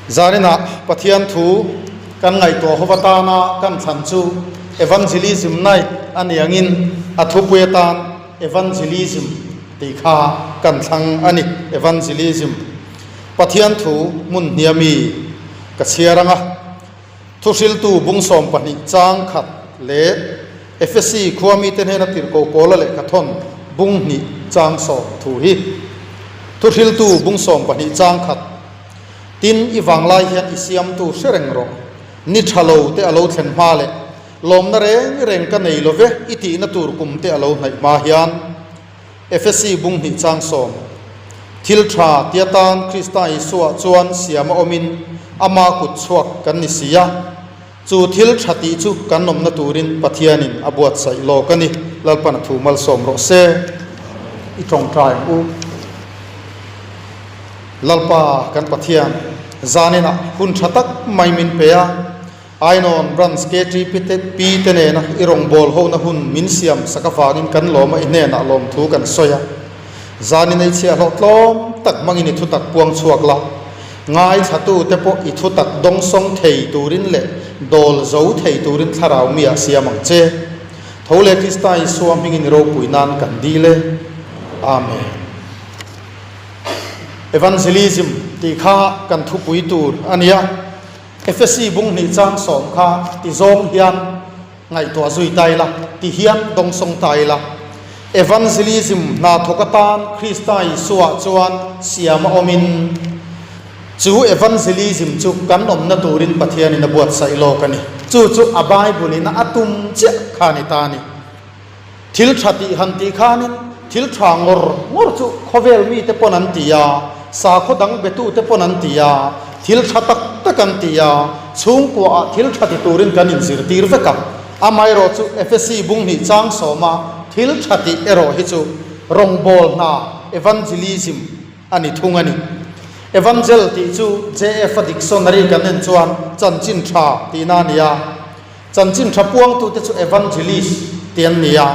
Zaninah Pathian thu kan ngaihtuah ho atana kan thlan chu Evangelism Night a ni angin a thupui atan Evangelism tih kha kan thlang a ni. Evangelism Pathian thu hmun hniami ka chhiar ang a. Thuhriltu bung 12 chang khat leh Efesi khua mite hnena tirhkoh Paula lehkha thawn bung hnih chang sawm thu hi. Thuhriltu bung 12 chang khat Tin, i vanglai hian i siamtu hre reng rawh. Ni tha lo te a lo thlen hma leh lawmna reng reng ka nei lo ve i tihna tur kum te a lo hnaih hma hian. Efesi bung hnih chang sawm. Thil tha tia tan Krista Isua chuan siam a awmin ama kut chhuak kan ni si a. Chu thil tha tih chu kan awmna turin Pathianin a buatsaih lawk a ni. Lalpan a thu malsawm rawh se. I tawngtai ang u. Lalpa kan Pathian, zaninah hun tha tak mai min pe a. Ainawn Branch KTP te Pi te nena i rawngbâwl hona hun min siam sak avangin kan lawm a, i hnenah lawmthu kan sawi a. Zanin ei chhiah hlawh tlawm tak hmangin i thutak puang chhuak la, ngaithlatute pawh i thutak dawngsawng thei turin leh dawl zo thei turin thlarau mi ah siam ang che. Tho leh Krista Isua hmingin i ropui nan kan dil e. Amen. Evangelism tih kha kan thupui tur a nia. Efesi bung hnih chang sawm kha ti zawng hian ngaihtuah zui ta ila, ti hian dawngsawng ta ila. Evangelism hna thawk atan Krista Isua chuan siam a awmin, chu evangelism chu kan awmna turin Pathianin a buatsaih lawk a ni. Chu chu a Bible-in a tum chiah kha a ni ta a ni. Thil tha tih han tih khanin thil tha ngawr ngawr chu khawvel mite pawn an ti a, sakhaw dang betute pawn an ti a, thil tha tak tak an ti a, chhungkuaah thil tha ti turin kan inzirtir vek a. Amaherawh chu Efesi bung hnih chang sawma thil tha tih erawh hi chu rawngbâwl hna, evangelism, a ni thung a ni. Evangel tih chu JF-a dictionary kan en chuan chanchin tha tihna a ni a. Chanchin tha puangtute chu evangelist tih an ni a,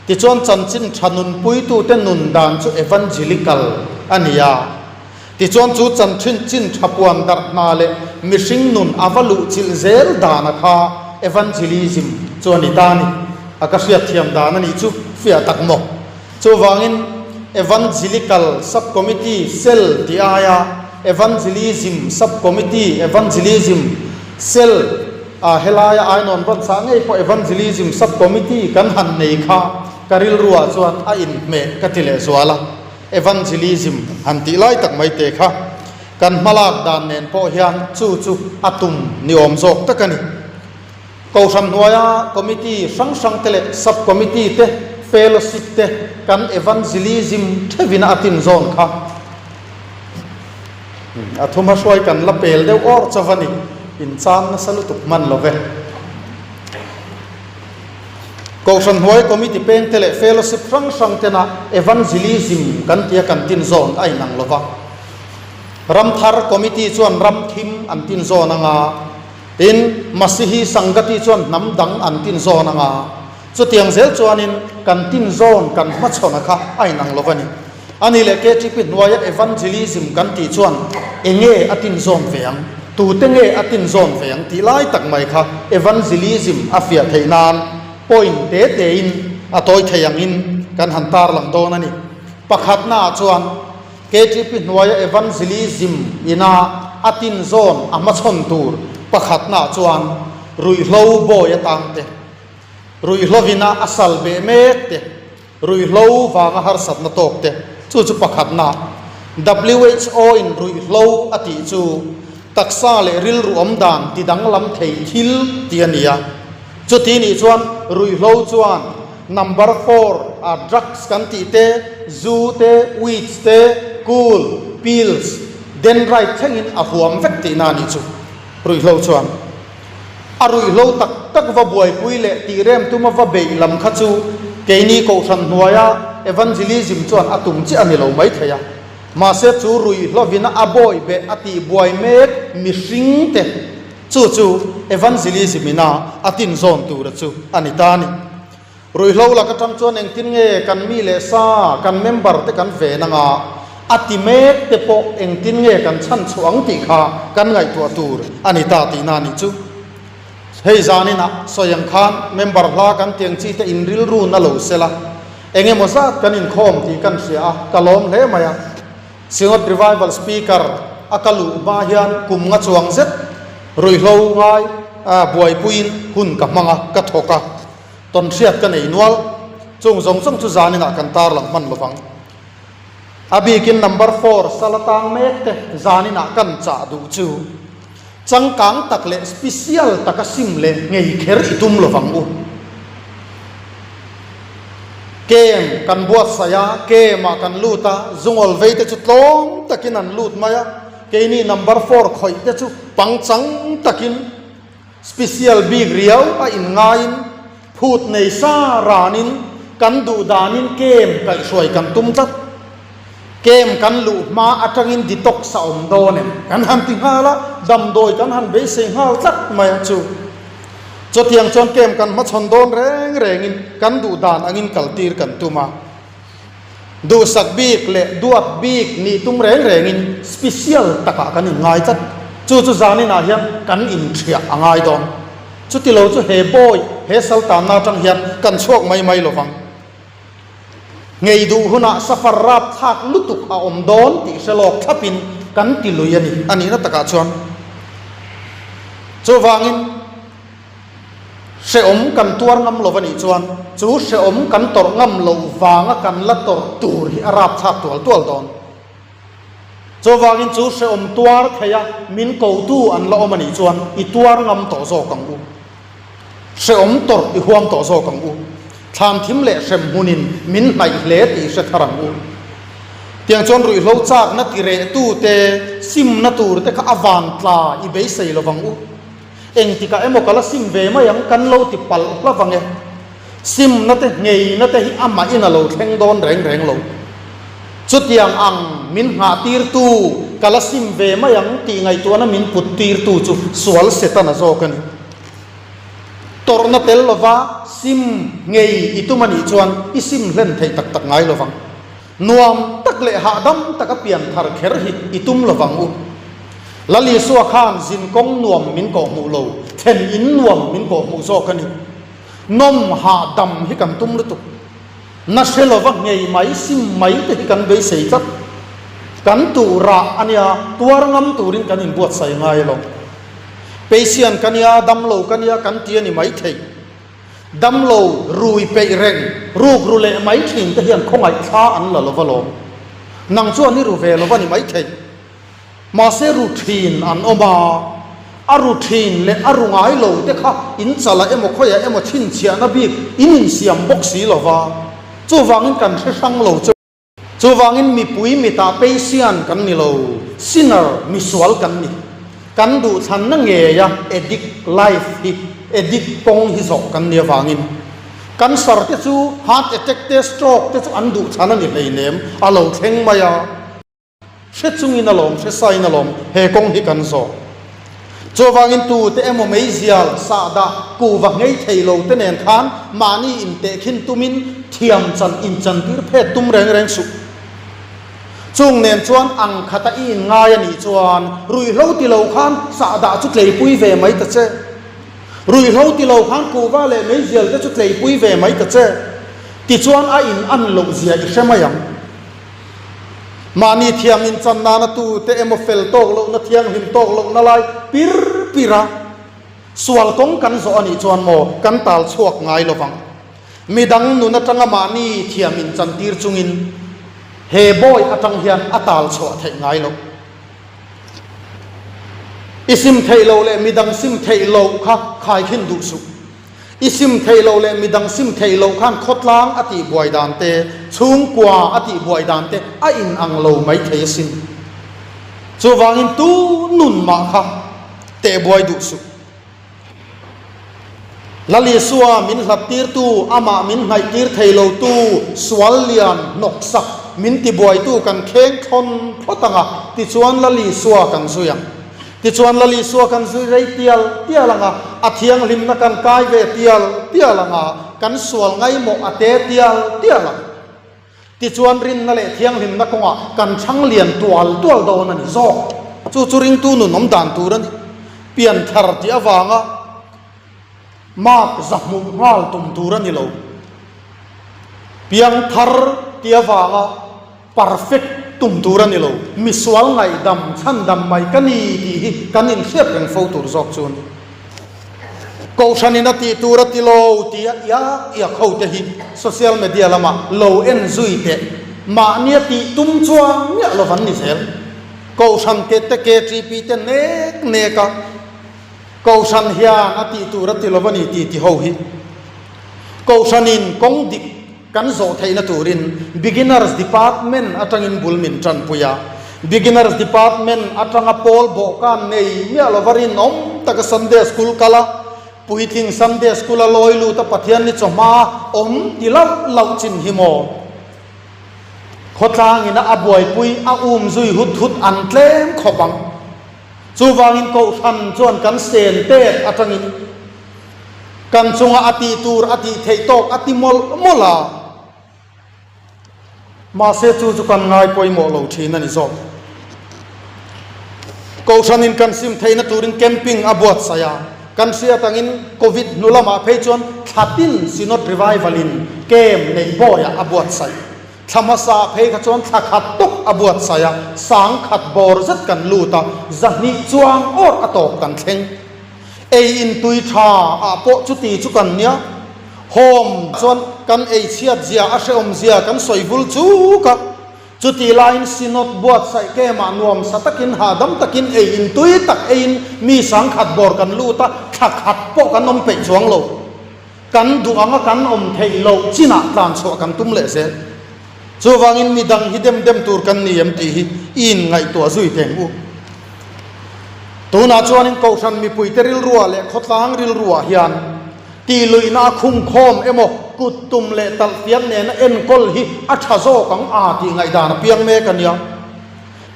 tichuan chanchin tha nunpuitute nun dan chu evangelical a ni a. Tichuan chu chanchin chin tha puan darh hna leh mihring nun a va luh chilh zel dana kha evangelism chu a ni ta a ni. A ka hriatthiam dan a nih chu fiah tak maw? Chuvangin Evangelical Sub-Committee Cell tih aia Evangelism Sub-Committee, Evangelism Cell, a helaia Ainawn Branch-ah ngei pawh Evangelism Sub-Committee kan han nei kha ka rilruah chuan a inhmeh ka ti lehzual a. Evangelism han tih lai tak mai te kha kan hmalak dan nen pawh hian chu chu a tum ni awm zawk tak a ni. Kohhran hnuaia committee hrang hrang te leh sub committee te, fellowship te kan evangelism thevina a tin zawn kha a thuma hruai kan la pel deuh awr chauh a ni, inchang nasa lutuk hman lo ve. Kohhran hnuai committee peng te leh fellowship hrang hrang tena evangelism kan tia kan tin zawn a inang lo va. Ramthar committee chuan ram thim an tin zawn anga, Tin, Masihi Sangati chuan hnam dang an tin zawn anga, chutiang zel chuanin kan tin zawn kan hmachhawn a kha a inang lo va ni. A ni leh KTP hnuaia evangelism kan tih chuan enge a tin zawn ve ang, tute nge a tin zawn ve ang tih lai tak mai kha evangelism a fiah theih nan point te tein a tawi thei angin kan han tarlang dawn a ni. Pakhatnaah chuan. KTP hnuaia evangelism ina a tin zawn a hmachhawn tur pakhatnaah chuan ruihhlo bawi atang te, ruihhlovina a sal beh mek te, ruihhlo vanga harsatna tawk te, chu chu pakhatna. WHO in ruihhlo a tih chu taksa leh rilru awm dan ti danglam thei thil ti a ni a. Chuti nih chuan ruihhlo chuan Number four a drugs kan tih te, zu te, weeds te, cool, pills, dendrite thlengin a huam vek tihna a nih chu. Ruihhlo chuan a ruihhlo tak tak va buaipui leh tih rem tuma va beih lam kha chu keini kohhran hnuaia evangelism chuan a tum chiah a ni lo maithei a. Mahse chu ruihhlovina a bawi beh a tih buai mek mihring te Chu chu evangelism ina a tin zawn tura chu a ni ta a ni. Ruihhlo lak atang chuan engtin nge kan mi leh sa, kan member te kan ven anga a ti mek te pawh engtin nge kan chhan chhuah ang tih kha kan ngaihtuah tur a ni ta tihna a nih chu. Hei zaninah sawi ang khan member hla kan tiang chi te in rilru na lo sela eng emaw zat kan inkhawm tih kan hria a, ka lawm hle mai a. Synod Revival Speaker a ka luh hma hian kum nga chuang zet ruihhlo ngai buaipuiin hun ka hmang a, ka thawk a, tawnhriat ka nei nual. Chung zawng zawng chu zaninah kan tarlang hman lovang. A bikin number four sala tang mek te zaninah kan chah duh chu. Changkang tak leh special taka sim leh ngei kher i tum lovang u. Kem kan buatsaih a, kem ah kan lut a, zungawl vei te chu tlawm takin an lut mai a, keini number four khawih te chu pangchang takin special bik riau a inngaiin phut nei sa ranin kan duh danin kem kaihhruai kan tum tlat. Kem kan luh hma atangin detox a awm dawn em? Kan han ti nghal a, damdawi kan han beisei nghal tlat mai a chu. Chutiang chuan kem kan hmachhawn dawn reng rengin kan duh dan angin kaltir kan tum a. Duhsak bik leh duat bik nih tum reng rengin special takah kan inngai tlat. Chu chu zaninah hian kan inthiah a ngai dawn. Chuti lo chu he bawi, he saltanna atang hian kan chhuak mai mai lovang. Ngei duh hunah safar rap thlak lutuk a awm dawn tih hre lawk thlapin kan ti lui a ni, a nihna takah chuan. Chuvangin, hrehawm kan tuar ngam lo a nih chuan chu hrehawm kan tawrh ngam loh vanga kan la tawrh tur hi a rap thlak tual tual dawn. Chuvangin chu hrehawm tuar theia min kotu an la awm a nih chuan i tuar ngam tawh zawk ang u. Hrehawm tawrh i huam tawh zawk ang u. Thlan thim leh hrem hmunin min hnaih hle tih hre thar ang u. Tiang chuan ruihhlo chakna ti rehtu te, simna tur te kha a van tla i beisei lo vang u. Engtikah emaw ka la sim ve mai ang kan lo ti palh hla vang e. Simna te ngeina te hi amahin a lo thleng dawn reng reng lo. Chutiang ang min nghahtirtu ka la sim ve mai ang tih ngaihtuahna min puttirtu chu sual Setana zawk a ni. Tawrhna tel lova sim ngei i tum a nih chuan i sim hlen theih tak tak ngai lovang. Nuam tak leh hahdam taka pian thar kher hi i tum lovang u. Lal Isua khan zin kawng nuam min kawhhmuh lo, thlen in nuam min kawhhmuh zawk a ni. Nawm hahdam hi kan tum lutuk. Na hre lova ngei mai, sim mai te hi kan beisei tlat. Kan tuh rah a nia, tuar ngam turin kan inbuatsaih ngai lo. Patient ka nia, damlo ka nia kan ti a ni mai thei. Damlo rui peih reng, ruk ru leh mai thin te hian khawngaih thla an la lova lawm. Nang chuan i ru ve lova ni mai thei. Mahse ru thin an awm a, a ru thin leh a ru ngai lo te kha in chalah emaw khawiah emaw chhinchhiahna bik in insiam bawk si lo va, chuvangin kan hre hrang lo che. Chuvangin mipui mitah patient kan ni lo, sinner, misual kan ni. Kan duhthlanna ngeia addict life hi, addict kawng hi zawh kan ni avangin cancer te chu, heart attack te, stroke te chu an duhthlan a ni hleinem, a lo thleng mai a. Hre chungin a lawm, hre sain a lawm, he kawng hi kan zawh. Chuvangin tute emaw meizial, sahdah, kuhva nghei thei lo te nen khan mahni intehkhin tumin thiam chan inchantir phet tum reng reng suh. Chung nen chuan ang khata i inngai a nih chuan ruihhlo ti lo khan sahdah chu tleipui ve mai ta che. Ruihhlo ti lo khan kuhva leh meizial te chu tleipui ve mai ta che. Tichuan a in an loh zia i hre mai ang. Mahni thiam inchan nana tute emaw fel tawk lohna thianghlim tawk lohna lai pir pir a, sual kawng kan zawh a nih chuan maw kan tal chhuak ngai lo vang. Midang nun atanga mahni thiam inchan tir chungin he bawi atang hian a tal chhuah theih ngai loh. I sim theih loh leh midang sim theih loh kha khaikhin duh suh. I sim theih loh leh midang sim theih loh khan khawtlang a tih buai dan te, chhungkua a tih buai dan te a in ang lo mai thei asin. Chuvangin tu nun mah kha teh buai duh suh. Lal Isua min hlat tirtu, amah min hnaih tir thei lotu, sual lian hnawksak min ti buaitu kan kheng thlawn phawt ang a, tichuan Lal Isua kan zui ang. Tichuan Lal Isua kan zui rei tial tial ang a, a thianghlimna kan kai ve tial tial ang a, kan sual ngaimawh a te tial tial ang. Tichuan rinna leh thianghlimna kawngah kan chhang lian tual tual dawn a ni zawk. Chu chu ringtu nun awm dan tur a ni. Pianthar tih avanga mark zahmuh nghal tum tur a ni lo. Piangthar tih avanga perfect tum tur a ni lo. Misual ngaihdam chhandam mai ka ni tih hi kan inhriat reng fo tur zawk chu a ni. Kohhranin a tih tur a ti lo tia iak iak ho te hi social media lamah lo en zui teh mahnia tih tum chuang miah lo van ni zel. Kohhran te te KTP te nek nek a Kohhran hian a tih tur a ti lo a ni tih ti ho hi Kohhranin kawng dik Kan zawh theihna turin Beginners Department atangin bul min tanpui a. Beginners Department atanga pawl bawhkan nei miah lova rinawm taka Sunday School kal a, puitling Sunday School a lawi lut a Pathian ni chawhma awm ti lauh lauh chin hi maw? Khawtlangin a a buaipui a um zui hut hut an tlem khawp ang. Chuvangin Kohhran chuan kan sen tet atangin Kan chunga a tih tur a tih theih tawk a ti mawlh mawlh a, mahse chu chu kan ngai pawimawh lo thin a ni zawk. Kohhranin kan sim theihna turin camping a buatsaih a, kan hriat angin Covid hnu lamah phei chuan thlatin Synod Revival in camp neih bawiah a buatsaih. Thla hmasa phei kha chuan thla khat tawk a buatsaih a, sangkhat bawr zet kan lut a, zahnih chuang awr a tawp kan thleng. Ei in tui tha ah pawh chuti chu kan nia. Home chuan kan ei chhiat zia a hrehawm zia kan sawi vul chuk a. Chuti laiin Synod buatsaih kemah nuam sa takin hahdam takin ei in tui tak eiin mi sangkhat bawr kan lut a, thla khat pawh kan awm peih chuang lo. Kan duh anga kan awm theih loh chinah tlan chhuah kan tum leh zel. Chuvangin mi dang hi dem dem tur kan ni em tih hi i inngaihtuah zui teng u. Tunah chuanin Kohhran mipuite rilruah leh khawtlang rilruah hian tihluihna a khungkhawm emaw kut tum leh talhfiak nena enkawl hi a tha zawk ang a tih ngaihdan a piang mek a nia.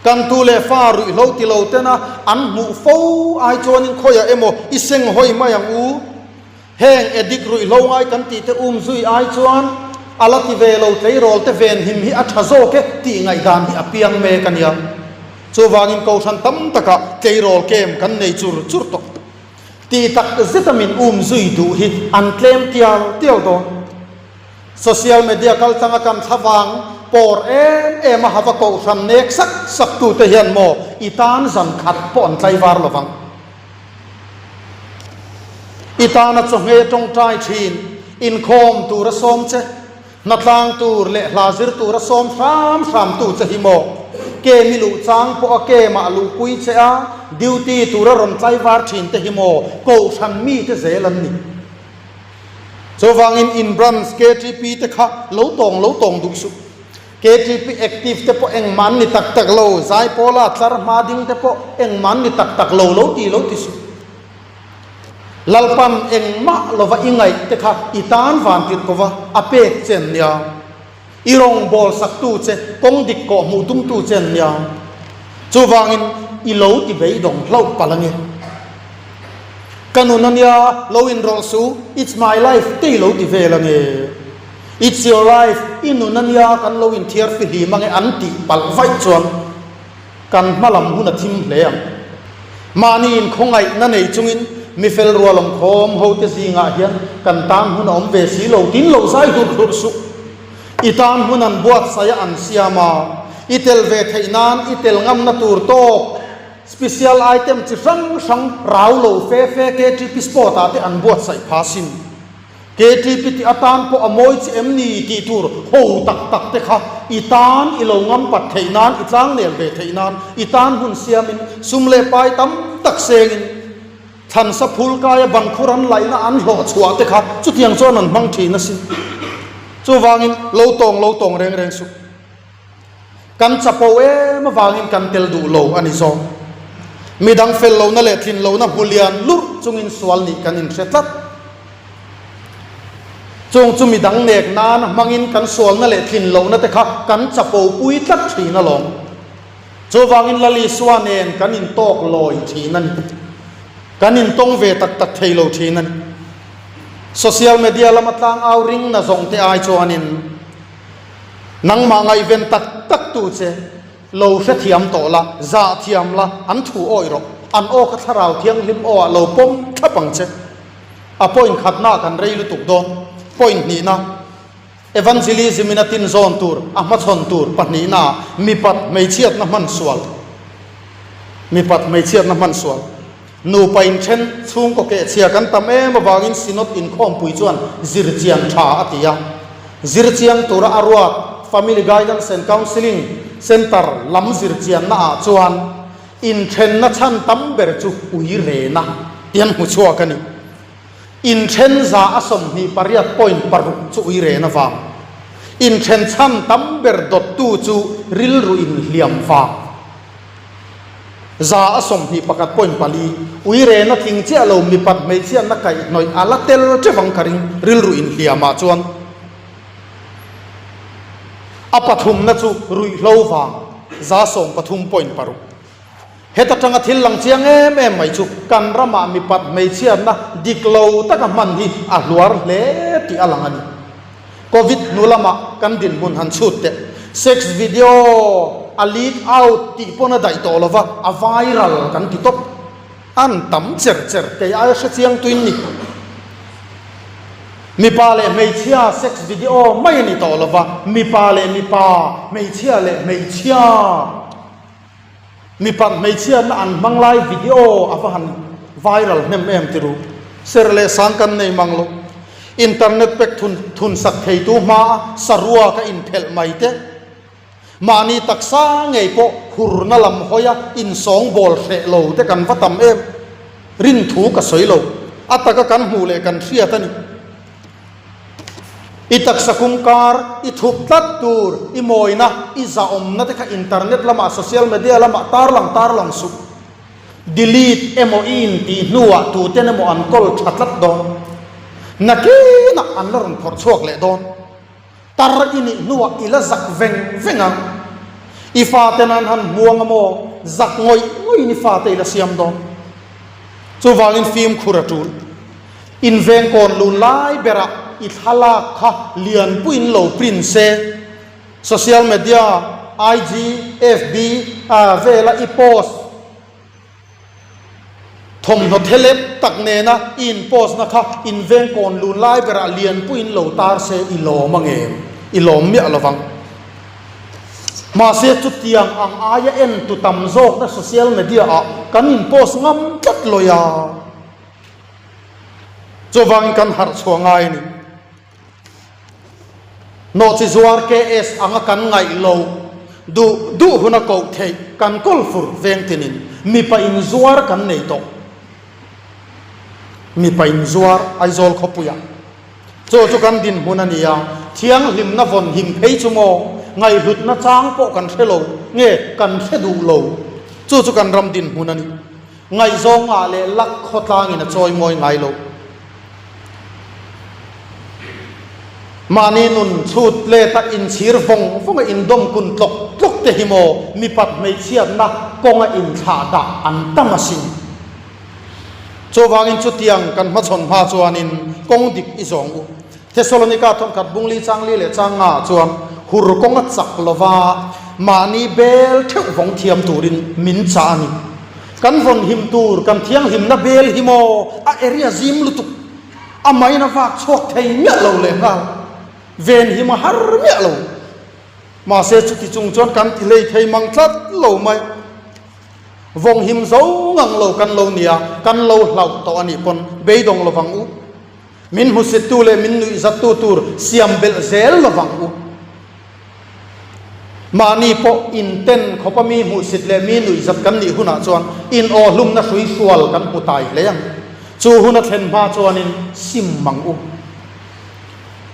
Kan tu leh fa ruihhlo ti lo tena an hmuh fo ai chuanin khawiah emaw i senghawi mai ang u. Heng addict ruihhlo ngai kan tih te um zui ai chuan a la ti ve lo tleirawl te venhim hi a tha zawk e tih ngaihdan hi a piang mek a nia. Chuvangin Kohhran tam takah tleirawl kem kan nei chur chur tawh. Tih tak zeta min um zui duh hi an tlem tial tial dawn. Social media kaltlanga kan thlavang pawr em em a hava Kohhran nek sak sak tute hian maw i tan zan khat pawh an tlaivar lovang. I tana chawhmeh tawngtai thin, inkhawm tura sawm che, hnatlang tur leh hla zir tura sawm hram hram tu che hi maw? Ke mi luh chang pawh a ke mah luhpui che a, duty tura rawn tlaivar thin te hi maw Kohhran mite zel an ni. Chuvangin in branch KTP te kha lo tawng lo tawng duh suh. KTP active te pawh engmah an ni tak tak lo, Zaipawla tlar hma ding te pawh engmah an ni tak tak lo lo ti lo ti suh. Lalpan engmah lova i ngaih te kha i tan van tirh kova a pek che an nia. I rawngbawl saktu che, kawng dik kawh hmuh tumtu che an nia. Chuvangin i lo ti beidawng hlauh palh ange. Ka nun ania lo inrawlh suh, it's my life te i lo ti vel ange. It's your life, i nun ania kan lo inthiar fihlim ange an tih palh vaih chuan kan hma lam hun a thim hle ang. Mahni inkhawngaihna nei chungin mi fel rual awm khawm ho te zingah hian kan tan hun a awm ve si lo tin lo zai hlurh hlurh suh. I tan hun an buatsaih a an siam a, i tel ve theih nan i tel ngamna tur tawk special item chi hrang hrang rau lo fe fe KTP Sport ah te an buatsaih pha sin. KTP tih atan pawh a mawi chi em ni tih tur ho tak tak te kha i tan i lo ngam pat theih nan, i tlangnel ve theih nan, i tan hun siamin sum leh pai tam tak sengin thlansa phul kaia bankhur an laihna an hlawh chhuah te kha chutiang chuan an hmang thin asin. Chuvangin lo tawng lo tawng reng reng suh. Kan chapo em avangin kan tel duh lo a ni zawk. Midang fel lohna leh tlin lohna hmu lian lurh chungin sual nih kan inhre tlat. Chung chu midang nek nan hmangin kan sualna leh tlin lohna te kha kan chapo pui tlat thin alawm. Chuvangin Lal Isua nen kan intawk lawi thin a ni. Kan intawng ve tak tak thei lo thin a ni. Social media lama tlangau ring na zawng te ai chuanin nangmah ngaihven tak tak tu che lo hrethiam tawh la, zah thiam la, an thu awih rawh. An aw kha thlarau thianghlim aw ah lo pawm thlap ang che. A point khatna kan rei lutuk dawn. Point hnihna. Evangelism in a tinzawn tur, a hmachhawn tur pahnihna mipat hmeichhiatna hman sual, mipat hmeichhiatna hman sual, nupa inthen, chhungkaw kehchhia kan tam em avangin Synod inkhawmpui chuan zirchian tha a ti a. Zirchiang tura a ruat Family Guidance and Counselling Centre lam zirchianna ah chuan inthenna chhan tam ber chu uirena ti an hmu chhuak a ni. Inthen za a 28.6 chu ui ren avang. Inthen chhan tam ber dawttu chu rilru inhliam vang. Za a 21.4 ui rena tling chiah lo mipat hmeichhiatna kaihhnawih a la tel teuh ang ka ring rilru inhliamah chuan. A pathumna chu ruihhlo vang za 13.6. Heta tanga thil lang chiang em em mai chu kan ramah mipat hmeichhiatna dik lo taka hman hi a hluar hle tih a lang a ni. Covid hnu lamah kan dinhmun han chhut teh. Sex video a leak out tih pawn a daih tawh lova, a viral kan ti tawp. An tam cher cher kei aia hre chiang tuin ni. Mipa leh hmeichhia sex video mai a ni tawh lova, mipa leh mipa, hmeichhia leh hmeichhia. Mipat hmeichhiatna an hmang lai video a va han viral hnem em ti ru. Ser leh sang kan nei mang lo. Internet pack thun thun sak theitu hma a sarua ka inphelh mai te. Mahni taksa ngei pawh hurna lam hawi a insawngbawl hreh lo te kan va tam em. Rinthu ka sawi lo. A taka kan hmuh leh kan hriat a ni. I taksa kum kar, i thup tlat tur, i mawina, i zahawmna te kha internet lamah, social media lamah tarlang tarlang suh. Delete emaw i intih hnuah tuten emaw an kawl tha tlat dawn. Nakinah an la rawn phawrh chhuak leh dawn. Tar i nih hnuah i la zak veng veng ang. I faten an han hmuang a maw, zak ngawih ngawihin i fate i la siam dawn. Chuvangin fimkhur a tul. Inveng kawn lun lai berah i thlalak kha lianpuiin lo print se, social media, IG, FB, vela i post thawmhnaw thelep tak nena i in post na kha inveng kawn lun lai berah lianpuiin lo tar se i lawm ang em? I lawm miah lovang. Mahse chutiang ang aia en tu tam zawkna social media ah kan in post ngam tlat lawi a. Chuvangin kan harh chhuah ngai a ni. Nawhchi zuar KS anga kan ngaih lo duh duh huna koh theih kan kawl fur veng tinin mipa inzuar kan nei tawh. Mipa inzuar Aizawl khawpuiah. Chu chu kan dinhmun a ni a, thianghlimna vawn him phei chu maw ngaihhlutna chang pawh kan hre lo nge kan hre duh lo. Chu chu kan ram dinhmun a ni. Ngaihzawng ngah leh lak khawtlangin a chawi mawi ngai lo. Mahni nun chhut let a inchhir vawng vawng a indawm kun tlawk tlawk te hi maw mipat hmeichhiatna kawnga inthlah dah an tam asin. Chuvangin chutiang kan hmachhawn hma chuanin kawng dik i zawng u. Thesalonika thawnkhat bungli changli leh changa chuan hur kawng a chak lova mahni bel theuh vawng thiam turin min chah a ni. Kan vawn him tur kan thianghlimna bel hi maw a area zim lutuk a main a vak chhuak thei miah lo leh nghal ven him a har miah lo. Mahse chuti chung chuan kan ti hlei thei mang tlat lo mai. Vawng him zo ngang lo kan lo nia kan lo hlauh tawh a nih pawn beidawng lovang u. Min hmusittu leh min nuihzattu tur siam belh zel lovang u. Mahni pawh inten khawpa mi hmuhsit leh mi nuihzat kan nih hunah chuan in aw hlumna hrui hrual kan hmu tai hle ang. Chu huna thlen hma chuanin sim mang u.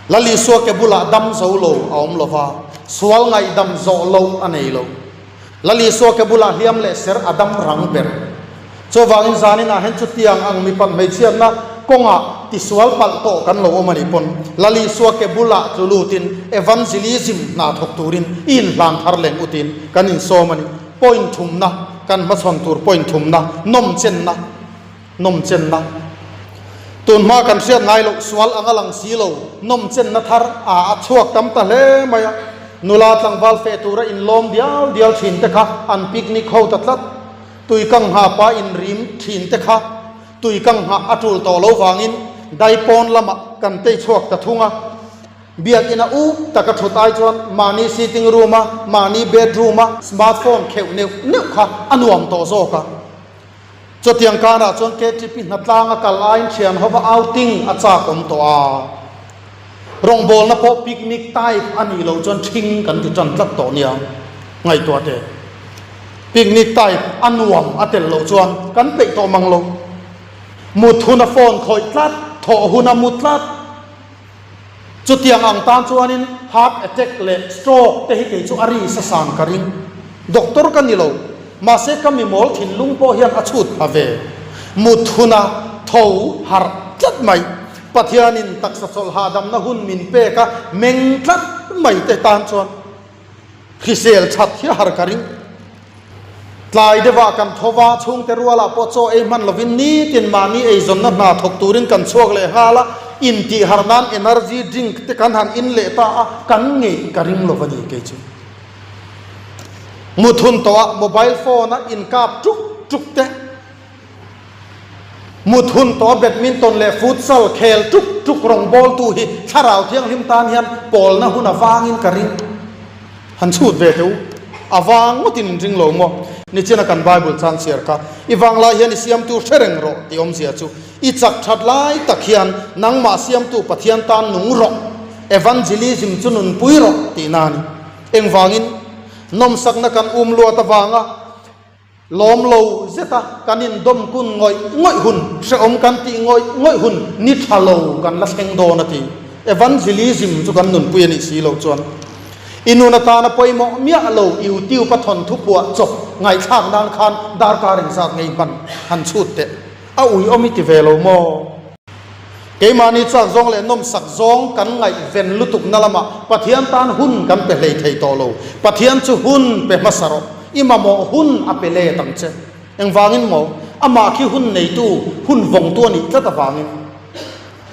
Lal Isua ke bulah dam zo lo a awm lova, sual ngaihdam zawh loh a nei lo. Lal Isua ke bulah hliam leh ser a dam rang ber. Chuvangin zaninah hian chutiang ang mipat hmeichhiatna kawngah tisual palh tawh kan lo awm a nih pawn Lal Isua ke bulah tlu lutin evangelism hna thawk turin i inhlan thar leng utin kan insawm a ni. Point thumna, kan hmachhawn tur point thumna, nawmchenna, nawmchenna. Tun hma kan hriat ngai loh sual anga lang si lo, nawmchenna thar a a chhuak tam ta hle mai a. Nula tlangval feh tura inlawm dial dial thin te kha an picnic ho ta tlat. Tui kang ngha pa inrim thin te kha tui kang nghah a tul tawh lo vangin daipawn lamah kan tei chhuak ta thung a. Biakinn a up taka thut ai chuan mahni sitting room a, mahni bedroom a smartphone kheuh neuh neuh kha a nuam tawh zawk a. Chutiang karah chuan KTP hnatlang a kal aiin thian hova outing a chak awm tawh a. Rawngbawlna pawh picnic type a nih loh chuan ṭhing kan ti ṭan tlat tawh nia ngaihtuah teh. Picnic type a nuam a tel loh chuan kan peih tawh mang lo. Mut huna phone khawih tlat, thawh huna mu tlat. Chutiang ang tan chuanin heart attack leh stroke te hi kei chu a ri sa sang ka ring. Doctor ka ni lo, mahse ka mimawl thinlung pawh hian a chhut pha ve. Mut huna tho harh tlat mai, Pathianin taksa chawlh hahdamna hun min pek a meng tlat mai te tan chuan hrisel that hi a har ka ring. Tlai deuhah kan tho va, chhungte rualah pawh chaw ei hman lovin nitin mahni eizawnna hna thawk turin kan chhuak leh nghal a, intihharh nan energy drink te kan han in leh ta a, kan ngeih ka ring lo va ni kei chu. Muthun tawhah mobile phone a inkap tuk tuk te, muthun tawha badminton leh futsal khel tuk tuk rawngbawltu hi thlarau thianghlim tan hian pawlna hun avangin ka ring. Han chhut ve teh u. A vang ngawtin in ring lo maw? Nichina kan Bible chang chhiar kha, I vang lai hian i siamtu hre reng rawh tih awmzia chu, i chak that lai tak hian nangmah siamtu Pathian tan nung rawh, evangelism chu nunpui rawh tihna a ni. Engvangin? Nawmsakna kan um luat avanga Lawm lo zeta kan indawm kun ngawih ngawih hun, hrehawm kan tih ngawih ngawih hun ni tha lo kan la thleng dawn a ti. Evangelism chu kan nunpui a nih si lo chuan i nun atana pawimawh miah lo YouTube a thawnthu phuah chawp ngaihthlak nan khan darkar engzat ngei hman han chhut teh a uiawm i ti ve lo maw? Keimahni chak zawng leh nawmsak zawng kan ngaihven lutukna lamah Pathian tan hun kan pe hlei thei tawh lo. Pathian chu hun pe hmasa rawh. I mamawh hun a pe let ang che. Engvangin maw? Amah khi hun neitu, hun vawngtu a nih tlat avangin.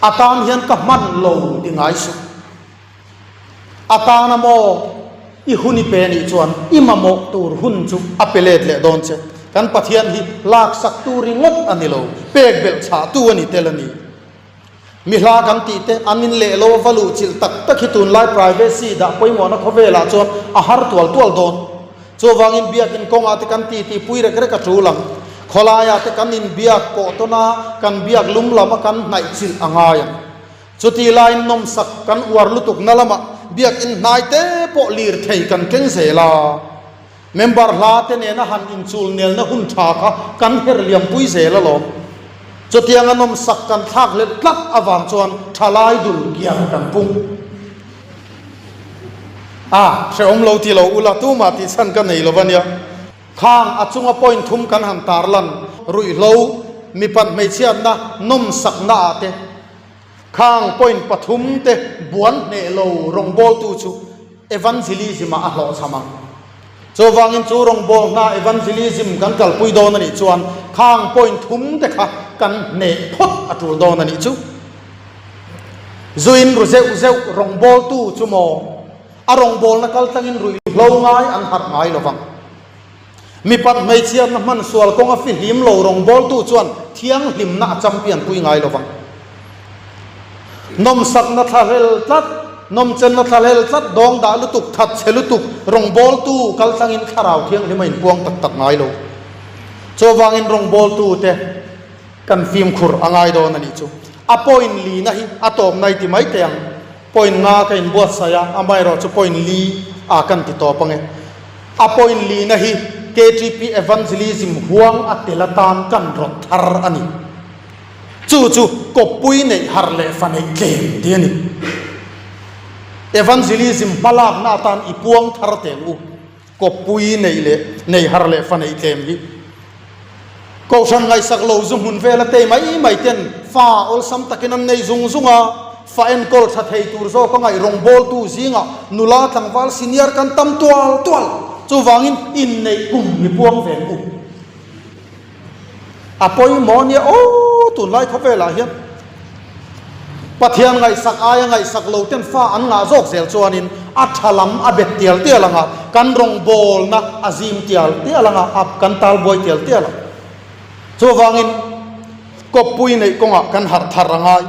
A tan hian ka hman lo ti ngai suh. A tana maw i hun i pe nih chuan i mamawh tur hun chu a pe let leh dawn che. Kan Pathian hi laksak tu ringawt a ni lo, pek belh chhah tu a ni tel a ni. Mi hla kan tih te an in leh lo a va luh chilh tak tak hi tunlai privacy dah pawimawhna khawvelah chuan a har tual tual dawn. Chuvangin biakin kawngah te kan ti tih pui rek rek a tul ang. Khawlaiah te kan inbiak pawh tawn a, kan biak lum lam a kan hnaih chilh a ngai ang. Chuti laiin nawmsak kan uar lutukna lamah biakinn hnai te pawh lir thei kan keng zel a. Member hla te nena han inchul nelna hun tha kha kan her liampui zel alawm. Chutianga nawmsak kan thlak hlelh tlat avang chuan thalai dul kiang kan pung a, hrehawm lo ti lo ula tumah tih chhan ka nei lo va nia. Khang a chunga point thum kan han tarlan ruihhlo, mipat hmeichhiatna, nawmsakna ah te Khang point pathum te buan hneh lo rawngbawltu chu evangelism ah a hlawhchham ang. Chuvangin chu rawngbawlhna evangelism kan kalpui dawn a nih chuan khang point thum te kha kan hneh phawt a tul dawn a nih chu. Zuin ru zeuh zeuh rawngbawltu chu maw a rawngbawlna kaltlangin ruihhlo ngai an harh ngai lovang. Mipat hmeichhiatna hman sual kawnga fihlim lo rawngbawltu chuan thianghlimna a champion pui ngai lo vang. Nawmsakna thlahlel tlat, nawmchenna thlahlel tlat, dawng dah lutuk, that chhe lutuk rawngbawltu kaltlangin thlarau thianghlim a inpuang tak tak ngai lo. Chuvangin rawngbawltute kan fimkhur a ngai dawn a nih chu. A point lina hi a tawp nai ti mai teh ang. Point nga ka inbuatsaih a, amaherawh chu point li ah kan ti tawp ange. A point lina hi KTP Evangelism huang a tel atan kan rawt thar a ni. Chu chu kawppui neih har leh fa neih tlem tih a ni. Evangelism hmalakna atan i puang thar teh ang u. Kawppui neih leh nei har leh fa neih tlem hi Kohhran ngaihsak lo zu hmun vela tei mai mai ten fa awlsam takin an nei zung zung a, fa enkawl tha thei tur zawk a ngaih rawngbawltu zingah nula tlangval senior kan tam tual tual. Chuvangin inneih kum mi puang ve ang u. A pawimawh nia aw tunlai khawvelah hian Pathian ngaihsak aia ngaihsak lo ten fa an ngah zawk zel chuanin a tha lam a bet tial tial ang a, kan rawngbawlna a zim tial tial ang a, a kan talbuai tial tial ang. Chuvangin kawppui neih kawngah kan harh thar a ngai.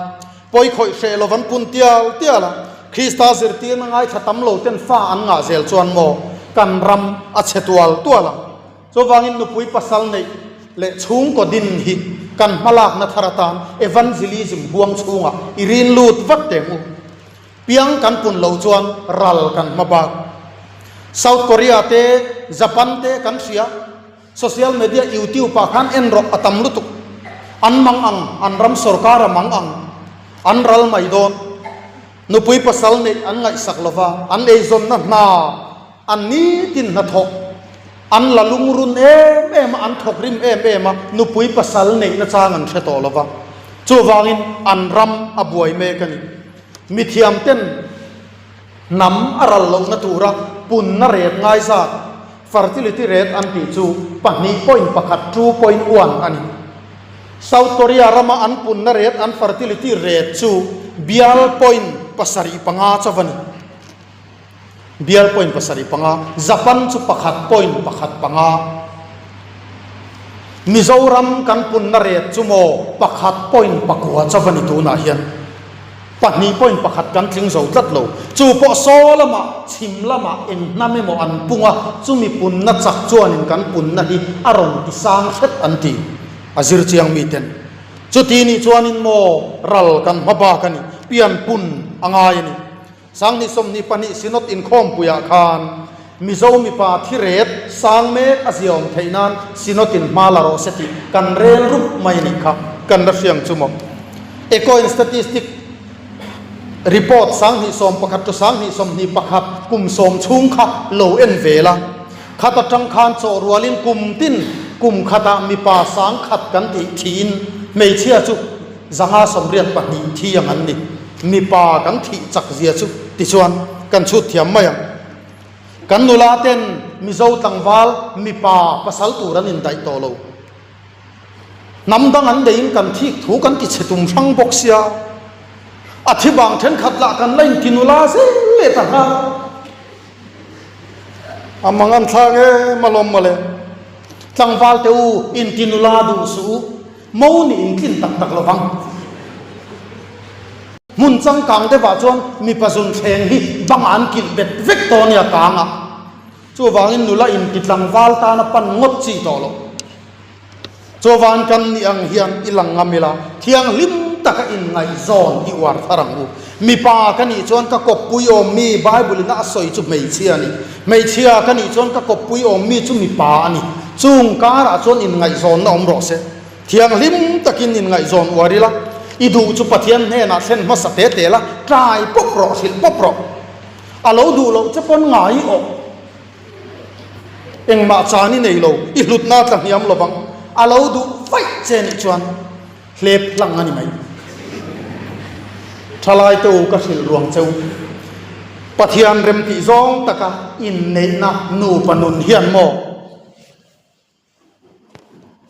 Pawi khawih hreh lo an pun tial tial a, Krista zirtirna ngaithla tam lo ten fa an ngah zel chuan maw kan ram a chhe tual tual ang. Chuvangin nupui pasal neih leh chhungkaw din hi kan hmalakna thar atan evangelism huang chhungah i rin lut vat teh ang u. Piang kan pun loh chuan ral kan hma bak. South Korea te, Japan te kan hria. Social media YouTube ah khan en rawh a tam lutuk. An mang ang, an ram sorkar a mang ang. An ral mai dawn. Nupui pasal neih an ngaihsak lova, an eizawnna hna An nitin hnathawk an la lungrun em em a, an thawk rim em em a, nupui pasal neihna chang an hre tawh lo va. Chuvangin an ram a buai mek a ni. Mithiam ten hnam a ral lohna tura punna ret ngai zat, fertility rate an tih chu 2.1, 2.1, a ni. South Korea rama an punna ret, an fertility rate chu bial point pasarih panga chauh a ni. Bial point pasarih panga, Japan chu pakhat point pakhat panga. Mizoram kan punna ret chu maw pakhat point pakua chauh a ni tunah hian. Pahnih point pakhat kan tling zo tlat lo. Chu pawh saw lamah, chhim lamah eng hnam emaw an pung a, chumi punna chak chuanin kan punna hi a rawn ti sang hret an ti, a zir chiang miten. Chuti nih chuanin maw ral kan hma bak a ni, pian pun a ngai a ni. 2022 Synod inkhawmpuiah khan Mizo mipa thi ret sang mek a ziaawm theih nan Synod in hma la rawh se tih kan rel rup mai a nih kha kan la hriang chu maw. Ecoin Statistic Report 2011 to 2021 kum sawm chhung kha lo en ve la. Khat atang khan chawh rualin kum tin kum khatah mipa sangkhat kan tih thiin hmeichhia chu 582 thi ang an ni. Mipa kan thih chak zia chu tichuan kan chhut thiam mai ang. Kan nula ten Mizo tlangval mipa pasal tur an indaih tawh lo. Hnam dang an neiin kan thik thu kan ti chhe tum hrang bawk sia. A thi bang thenkhat lah kan la inti nula zel leh ta nghal. A mang an thlak em alawm mawle. Tlangval te u inti nula duh suh u. Mo nih in tlin tak tak lo vang. Hmun changkang deuhah chuan mipa zun thleng hi bangah an kilh bet vek tawh a nia kangah. Chuvangin nula inti tlangval tana pan ngawt chi tawh lo. Chuvangin kan nih ang hian i lang ngam ila, thianghlim taka inngaihzawn i uar thar ang u. Mipa ka nih chuan ka kawppui awm mi Bible in a sawi chu hmeichhia a ni. Hmeichhia ka nih chuan ka kawppui awm mi chu mipa a ni. Chung karah chuan inngaihzawnna awm rawh se. Thianghlim takin inngaihzawn uar ila, i duh chu Pathian hnenah thlen hmasa te te la, tlai pawp rawh, hrilh pawp rawh. A lo duh loh che pawn ngai i awh. Engmah chan i nei lo, i hlutna tla hniam lo vang. A lo duh vaih che nih chuan hlep hlang a ni mai. Thalai te u ka hrilh ruang cheu. Pathian remtih zawng taka inneihna nupa nun hian maw?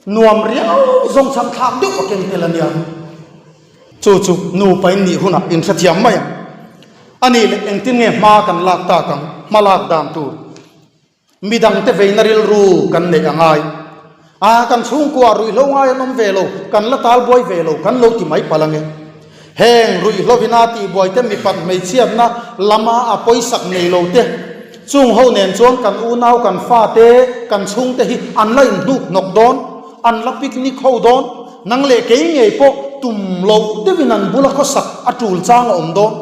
Nuam riau zawng chhan thlak deuh a ken tel a nia. Chu chu nupa in nih hunah in hrethiam mai ang. A nih leh engtin nge hma kan lak tak ang, hma lak dan tur. Midangte veina rilru kan neih a ngai. A, kan chhungkua ruihhlo ngai an awm ve lo, kan la tal buai ve lo, kan lo ti mai palh ange. Heng ruihhlovina tihbuaite mipat hmeichhiatna lama a pawisak nei lo te, chung ho nen chuan kan unau, kan fate, kan chhungte hi an la inhnuk hnawk dawn, an la picnic ho dawn, nang leh kei ngei pawh tum loh deuhin an bula khawsak a tul chang a awm dawn.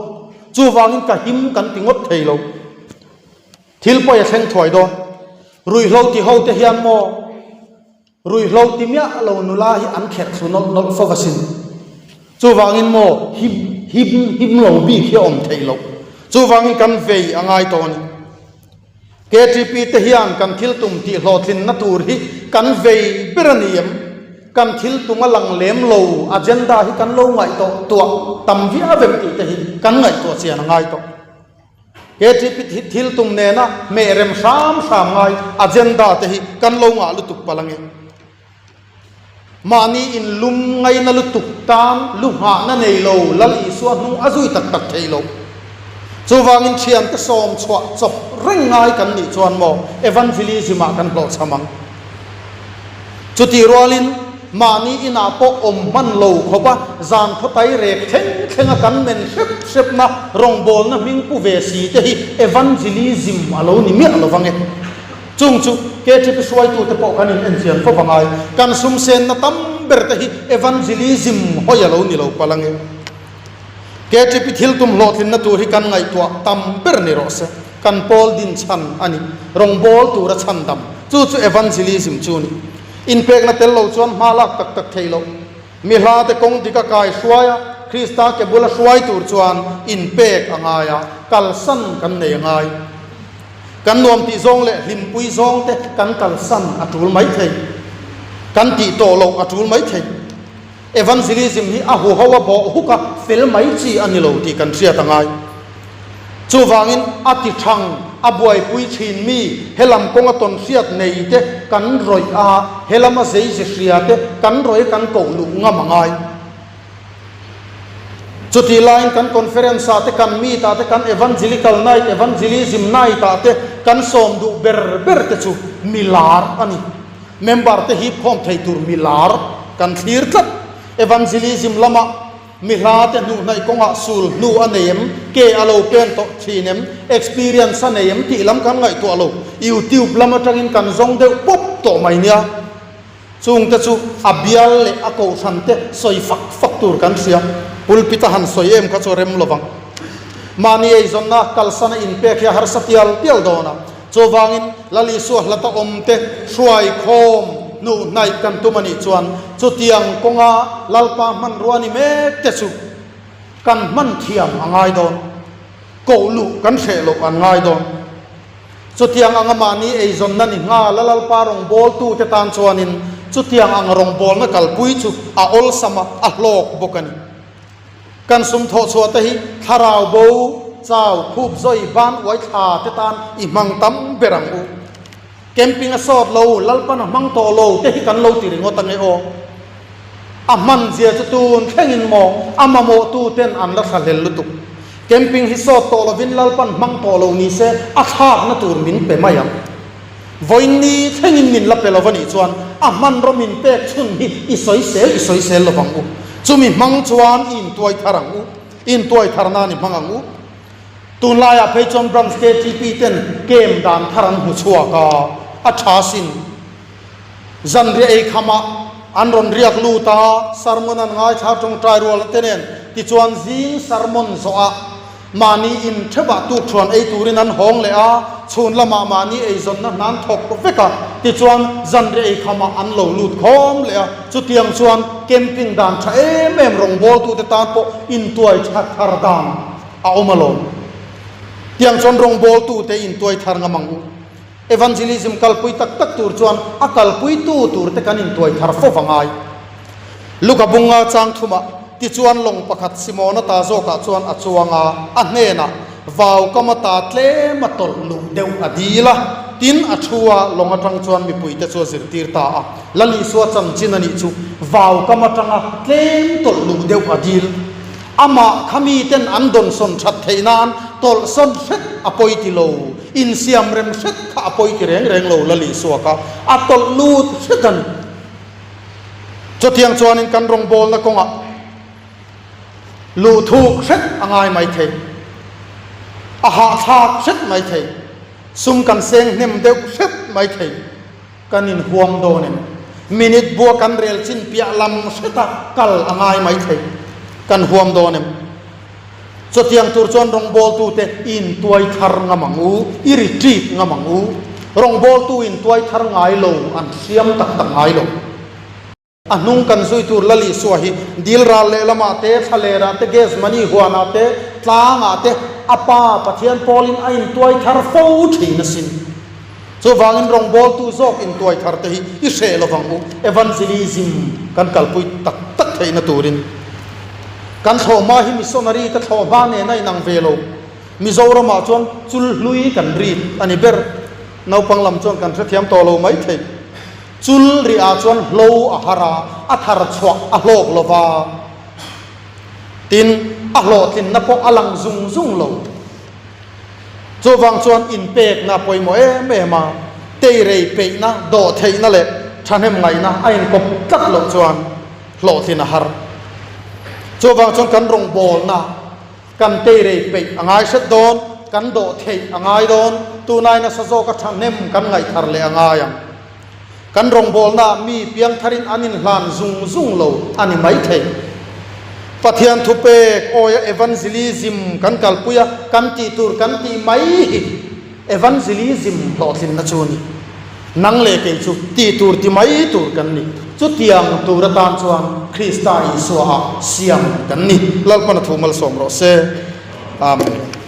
Chuvangin ka him kan ti ngawt thei lo. Thil pawi a thleng thuai dawn. Ruihhlo ti ho te hian maw? Ruihhlo ti miah lo nula hi an kherh thlu nawlh nawlh fo asin. Chuvangin maw him him him lo bik hi a awm theih loh. Chuvangin kan vei a ngai tawh a ni. KTP te hian kan thil tum tih hlawhtlinna tur hi kan vei ber a ni em? Kan thil tum a lang lem lo agenda hi kan lo ngaihtuah tuah tam viau em tih te hi kan ngaihtuah chian a ngai tawh. KTP thil tum nena hmeh rem hram hram ngai agenda te hi kan lo ngah lutuk palh ange. Mahni in lum ngaina lutuk tan lu nghahna nei lo Lal Isua hnung a zui tak tak thei lo. Chuvangin thiante sawm chhuah chawp reng ngai kan nih chuan maw evangelism ah kan hlawhchham ang. Chutih rualin mahni inah pawh awm hman lo khawp a zan khawtai rek thleng thleng a kan men hrep hrepna rawngbawlna hming pu ve si te hi evangelism a lo ni miah lo vang e. Chung chu KTP hruaitute pawh kan in enchian fo vangai. Kan sumsenna tam ber te hi evangelism hawi a lo ni lo palh ange. KTP thil tum hlawhtlinna tur hi kan ngaihtuah tam ber ni rawh se. Kan pawl din chhan a ni. Rawngbâwl tura chhan dam. Chu chu evangelism chu ni. Inpekna tel lo chuan hma lak tak tak thei lo. Mi hla te kawng dik a kai hruai a, Krista ke bula hruai tur chuan inpek a ngai a, kalsan kan nei a ngai. Kan nuam tih zawng leh hlimpui zawng te kan kalsan a tul mai thei. Kan tih tawh loh a tul mai thei. Evangelism hi a huho a bawh huk a, fel mai chi a ni lo tih kan hriat a ngai. Chuvangin a ti thang, a buaipui thin mi, helam kawnga tawn hriat nei te kan rawih a, helam a zeize hria te kan rawih a kan koh luh ngam a ngai. Chutih laiin kan conference ah te, kan meet ah te, kan evangelical night, evangelism night ah te kan sawm duh ber ber te chu mi lar a ni. Member te hip khawm thei tur mi lar kan thlir tlat. Evangelism lama mi hla te hnuhhnaih kawngah sul hnu a nei em, ke a lo pen tawh thin em, experience a nei em tih lam kan ngaihtuah lo. YouTube lam atangin kan zawng deuh pawp tawh mai nia. Chungte chu a bial leh a kohhran te sawi fak fak tur kan hria. Pulpit a han sawi em kha chu a rem lovang. Mahni eizawnna kalsana inpek hi a harsa tial tial dawn a. Chuvangin Lal Isua hlata awm te hruaikhawm hnuh hnaih kan tum a nih chuan chutiang kawnga Lalpa hmanrua ni mek te chu kan hman thiam a ngai dawn. Koh luh kan hreh loh an ngai dawn. Chutiang anga mahni eizawnna ni nghal a Lalpa rawngbawltute tan chuanin chutiang ang rawngbawlna kalpui chu a awlsam a, a hlawk bawk a ni. Kan sum thawhchhuah te hi thlarau bo, chau, khup zawi, ban uai thla te tan i hmang tam ber ang u. Camping a sawt lo, Lalpan a hmang tawh lo te hi kan lo ti ringawt ange aw. A hman zia chu tun thlengin maw a mamawhtu ten an la thlahlel lutuk. Camping hi sawt tawh lovin Lalpan hmang tawh lo ni se a thlakna tur min pe mai ang. Vawiin thlengin min la pe lo a nih chuan a hmanraw min pek chhun hi i sawisel i sawisel lovang u. Chumi hmang chuan i intuai thar ang u. I intuai thar nan i hmang ang u. Tunlaiah phei chuan Branch KTP ten camp dan thar an hmu chhuak a, a tha sin. Zanriah ei khamah an rawn riak lut a, sermon an ngaithla tawngtai rual te nen tichuan zing sermon zawhah mahni in theuhah tukthuan ei turin an hawng leh a, chhun lamah mahni eizawnna hna an thawk vek a, tichuan zanriah ei khamah an lo lut khawm leh a, chutiang chuan camping dan tha em em rawngbawltute tan pawh intuai that thar dan a awm alawm. Tiang chuan rawngbawltute intuai thar ngam ang u. Evangelism kalpui tak tak tur chuan a kalpuitu tur te kan intuai thar fo va ngai. Luka bunga chang thumah tichuan lawng pakhat Simona ta zawkah chuan a chuang a, a hnenah vau kama ta tlem a tawlh luh deuh a dil a, tin a thu a, lawng atang chuan mipuite chu a zirtir ta a. Lal Isua chanchin a nih chu vau kam atanga tlem tawlh luh deuh a dil. Amah kha miten an dawnsawn that theih nan tawlhsawn hret a pawi ti lo, insiam rem hret kha a pawi ti reng reng lo Lal Isua kha a tawlh lut hret a ni. Chutiang chuanin kan rawngbawlna kawngah luh thuk hret a ngai mai thei, a hahthlak hret mai thei, sum kan seng hnem deuh hret mai thei. Kan inhuam dawn em? Minute bua kan rel chin piah lam hreta kal a ngai mai thei. Kan huam dawn em? Chutiang tur chuan rawngbawltute i intuai thar ngam ang u, i retreat ngam ang u. Rawngbawltu intuai thar ngai lo, an hriam tak tak ngai lo. A hnung kan zui tur Lal Isua hi dil ral lehlamah te, thlalerah te, Gethsemane huanah te, tlangah te a Pa Pathian pawlin a intuai thar fo thin asin. Chuvangin rawngbawltu zawk intuai thar te hi i hreh lovang u, evangelism kan kalpui tak tak theihna turin. Kan thlawhhma hi missionary te thlawhhma nen a inang ve lo. Mizoramah chuan chul hlui kan rit a ni ber. Naupang lam chuan kan hrethiam tawh lo mai thei. Chul rihah chuan hlo a har a, a thar chhuah a hlawk lo va. Tin, a hlawhtlinna pawh a lang zung zung lo. Chuvang chuan inpekna pawimawh em em a, teirei peihna, dawhtheihna leh thahnem ngaihna a inkawp tlat loh chuan hlawhtlin a har. Chuvang chuan kan rawngbawlna, kan teirei peih a ngai hret dawn, kan dawhtheih a ngai dawn, tunai nasa zawka thahnem kan ngaihthar leh a ngai ang. Kan rawngbawlnaah mi piangtharin an inhlan zung zung lo a ni maithei. Pathian thupek awia evangelism kan kalpui a, kan tih tur kan tih mai hi evangelism hlawhtlinna chu a ni. Nang leh kei chu tih tur ti mai tur kan ni. Chutiang tur atan chuan Krista Isua-ah siam kan ni. Lalpana thu malsawm rawh se. Amen.